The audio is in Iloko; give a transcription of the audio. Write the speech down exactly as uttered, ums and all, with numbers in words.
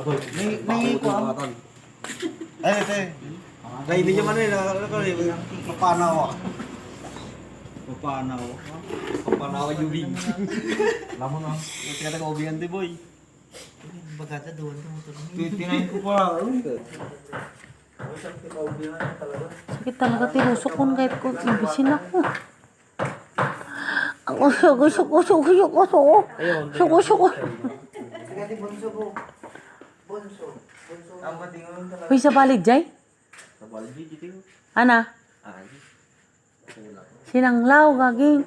May, may kuwan. Ay, ito eh. Ay, hindi naman eh. Ano ka eh? Papanaw ah. Papanaw. Papanaw yung wing. Alam mo na. Yung tinaga-ubihan di boy. Bagada doon. Tinayin ko pa. Sakit talaga ti rusok ko kahit ko ibisin ako. Ako, suko, suko, suko, suko, suko. Suko, suko. Sige, ate, bunso ko. Bunso. Bunso. Ang matingon talaga. Uy, sa balid, Jay? Sa balid, dito. Ana? Ah, sinanglaw, gaging.